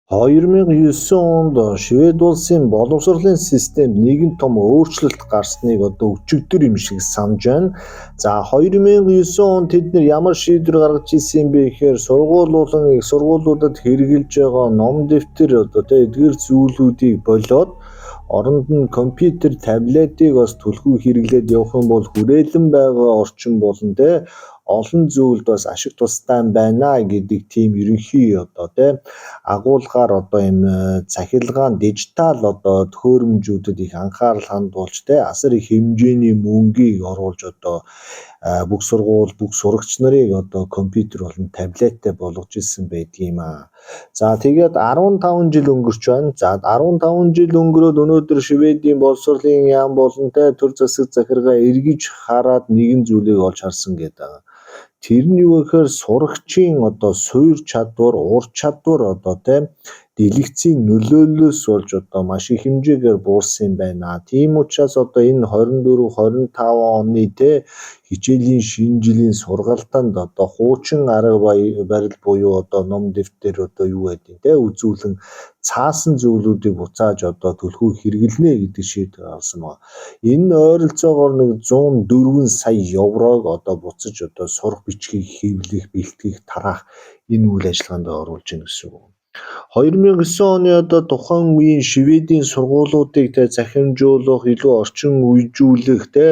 2009 онд Швед улсын боловсролын системд нэгэн том өөрчлөлт гарсныг одоо өчигдөр юм шиг санаж байна. За, 2009 онд тэд нар ямар шийдвэр гаргаж ирсэн юм бэ гэхээр сургууль болон их сургуулиудад хэрэглэж байгаа ном, дэвтэр, одоо тэ эдгээр зүйлүүдийг болиод оронд нь компьютер, таблетыг бас түлхүү хэрэглээд явах юм бол хүрээлэн байгаа орчин болон тэ олон зүйлд бас ашиг тустай байна гэдэг тийм ерөнхий одоо тэ агуулгаар одоо юм цахилгаан, дижитал одоо төхөөрөмжүүдэд их анхаарал хандуулж, тэ асар их хэмжээний мөнгийг оруулж, одоо бүх сургууль, бүх сурагч нарыг одоо компьютер болон таблеттай болгож ирсэн байдаг юм аа. За, тэгээд 15 жил өнгөрч байна. За, 15 жил өнгөрөөд өнөөдөр Шведийн боловсролын яам болон тэ төр засаг захиргаа эргэж хараад нэгэн зүйлийг олж харсан гэдэг. Тэр нь юу гэхээр сурагчийн одоо суур чадвар, ур чадвар одоо тэ дэлгэцийн нөлөөллөөс болж одоо маш их хэмжээгээр буурсан юм байна. Тийм учраас одоо энэ 24 25 оны тэ хичээлийн шинэ жилийн сургалтанд одоо хуучин арга барил буюу одоо ном, дэвтэр, одоо юу гэдэг те үзүүлэн цаасан зүйлүүдийг буцааж одоо түлхүү хэрэглэнэ гэдэг шийдвэр гаргасан байна. Энэ ойролцоогоор нэг 104 сая еврог одоо буцаж одоо сурах бичгийг хэвлэх, бэлтгэх, тараах энэ үйл ажиллагаанд оруулж байна гэсэн үг. 2009 оны одоо тухайн үеийн Шведийн сургуулиудыг тэ захимжуулах, илүү орчин үеижүүлэх, тэ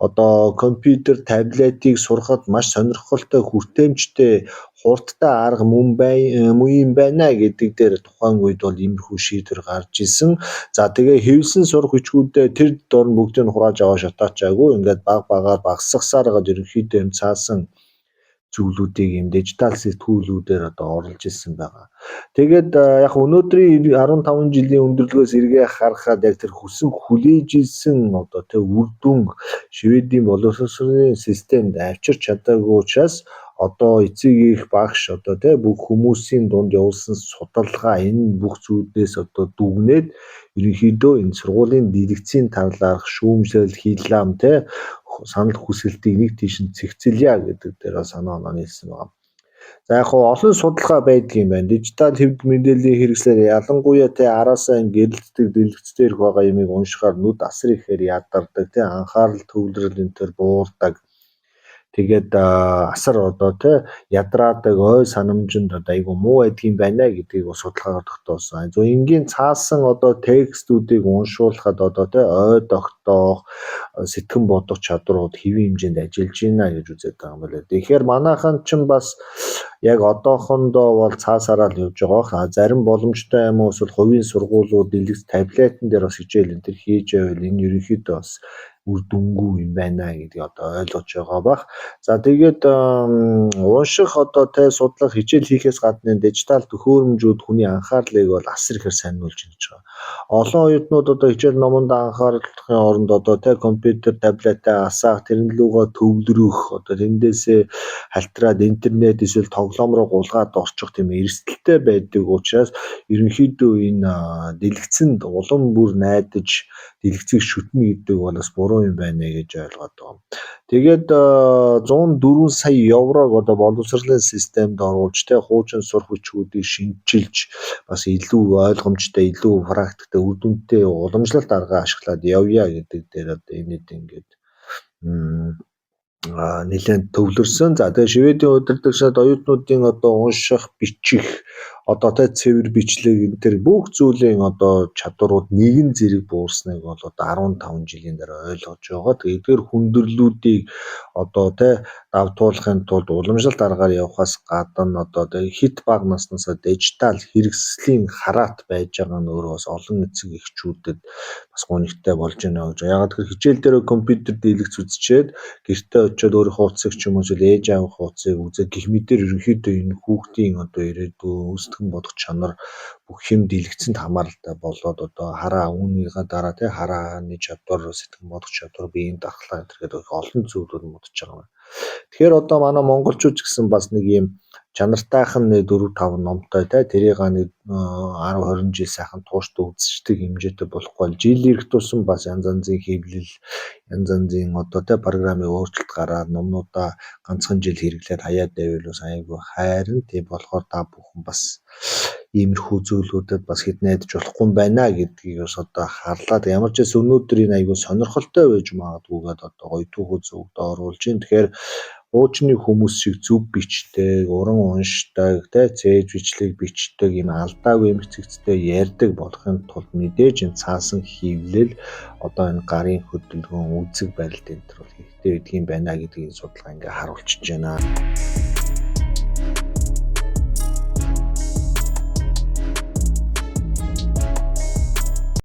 одоо компьютер, таблетыг сурахад маш сонирхолтой, хүртээмжтэй, хурдтай арга мөн бай мөн юм байна гэдэг дээр тухайн үед бол иймэрхүү шийдвэр гарч исэн. За, тэгээ хэвлэсэн сурах бичгүүдээ тэр дор нь бүгдийг нь хурааж аваа шатаачаагүй, ингээд бага багаар багасгасаар байгаад ерөнхийдөө юм цаасан зүйлүүдийг юм дижитал сэтгүүлүүдээр одоо оруулж ирсэн байгаа. Тэгээд яг өнөөдрийн 15 жилийн өндөрлөгөөс эргээ харахад яг тэр хүсэн хүлээж ирсэн одоо тэр үр дүн Шведийн боловсролын системд авчирч чадаагүй учраас одоо эцэг их, багш, одоо тий бүх хүмүүсийн дунд явуулсан судалгаа, энэ бүх зүйлээс одоо дүгнээд ерөнхийдөө энэ сургуулийн дэлгэцийн талаарх шүүмжлэл, хил ам тий санал хүсэлтийг нэг тийш нь цэгцэлье гэдэг дээр санаа оноо нийлсэн байна. За, яг хуу олон судалгаа байдаг юм байна. Дижитал хэвлэл мэдээллийн хэрэгслээр ялангуяа тэ араасаа гэрэлтдэг дэлгэц дээрх байгаа юмыг уншихаар нүд асар ихээр ядардаг, тэ анхаарал төвлөрөл энэ төр буурдаг. Тэгээд асар одоо тий ядраадаг, ой санамжинд одоо айгүй муу байдаг юм байна гэдгийг бас судалгаагаар тогтоосон. Зөв энгийн цаасан одоо текстүүдийг уншуулахад одоо тий ой тогтоох, сэтгэн бодох чадрууд хэвийн хэмжээнд ажиллаж байна гэж үзээд байгаа юм байна. Тэгэхээр манайхан ч бас яг одоохондоо бол цаасаараа л явж байгаа бох. Зарим боломжтой юм уу эсвэл хувийн сургуулиуд дэлгэц, таблетан дээр бас хичээл энэ төр хийж байвал энэ ерөнхийдөө бас үр дүнгүй юм байна гэдгийг одоо ойлгож байгаа бах. За, тэгээд унших, одоо тэ судлах, хичээл хийхээс гадна дижитал төхөөрөмжүүд хүний анхаарлыг бол асар ихээр сайнруулж ингэж байгаа. Олон оюутнууд одоо хичээл номонд анхаарлахын оронд одоо тэ компьютер, таблетаа асаах, тэрэн лүүгээ төвлөрөх, одоо тэндээсээ халтраад интернет эсвэл тоглоом руу гулгаад орчих тийм эрсдэлтэй байдаг учраас ерөнхийдөө энэ дэлгэцэнд улам бүр найдаж дэлгэцийг шүтнэ гэдэг бол бас буруу юм байна гэж ойлгоод байгаа. Тэгээд 104 сая еврог одоо боловсролын системд оруулж, тэ хуучин сурах бичгүүдийг шинчилж, бас илүү ойлгомжтой, илүү практиктэй, үр дүнтэй уламжлалт арга ашиглаад явъя гэдэг дээр одоо энэ хэд ингээд нэлээд төвлөрсөн. За, тэгээ Шведийн удирдагчид оюутнуудын одоо унших, бичих, одоо тэ цэвэр бичлэг энэ төр бүх зүйлийн одоо чадварууд нэгэн зэрэг буурсныг бол одоо 15 жилийн дараа ойлгож байгаа. Тэгээ эдгээр хүндрэлүүдийг одоо тэ давтуулахын тулд уламжлалт аргаар явахаас гадна одоо тэ хэт бага наснаасаа дижитал хэрэгслийн хараат байж байгаа нь өөрөө бас олон эцэг эхчүүдэд бас гунигтай болж байна гэж. Яагаад гэхээр хичээл дээр компьютер, дэлгэц үзчихэд гэртээ очиод өөрийнхөө утсыг ч юм уу эсвэл ээж аавынхаа утсыг үзээд гэх мэтээр ерөнхийдөө энэ хүүхдийн одоо ирээдүйн сэтгэн бодох чанар бүх юм дэлгэцэнд хамааралтай болоод одоо хараа үүнийхээ дараа тий харааны чадвар, сэтгэн бодох чадвар, биеийн дархлаа энэ гэдэг олон зүйлүүд муудаж байгаа юм. Тэгэхээр одоо манай монголчууд ч гэсэн бас нэг юм чанартайхан нэг 4 5 номтой те тэрийг нэг 10 20 жил сайхан тууштай үзчихдэг хэмжээтэй болохгүй бол жил ирэх тусам бас янз янзын хэвлэл, янз янзын одоо те програмын өөрчлөлт гараад номнуудаа ганцхан жил хэрэглээд хаяад байвал бас айгүй хайрна. Тийм болохоор та бүхэн бас Иймэрхүү зүйлүүдэд бас хэд найдаж болохгүй юм байна гэдгийг бас одоо харлаа. Ямар ч байсан өнөөдөр энэ айгүй сонирхолтой байж магадгүйгээд одоо гоё түүхүү зөвгөд оруулж байна. Тэгэхээр хуучны хүмүүс шиг зөв бичдэг, уран уншдаг, тэ цээж бичлэг бичдэг, юм алдаагүй эмх цэгцтэй ярьдаг болохын тулд мэдээж энэ цаасан хийвлэл, одоо энэ гарын хөдөлгөөн, үзэг барилт энэ төр бол хэрэгтэй байдаг юм байна гэдгийг энэ судалгаа ингээ харуулчихж байна.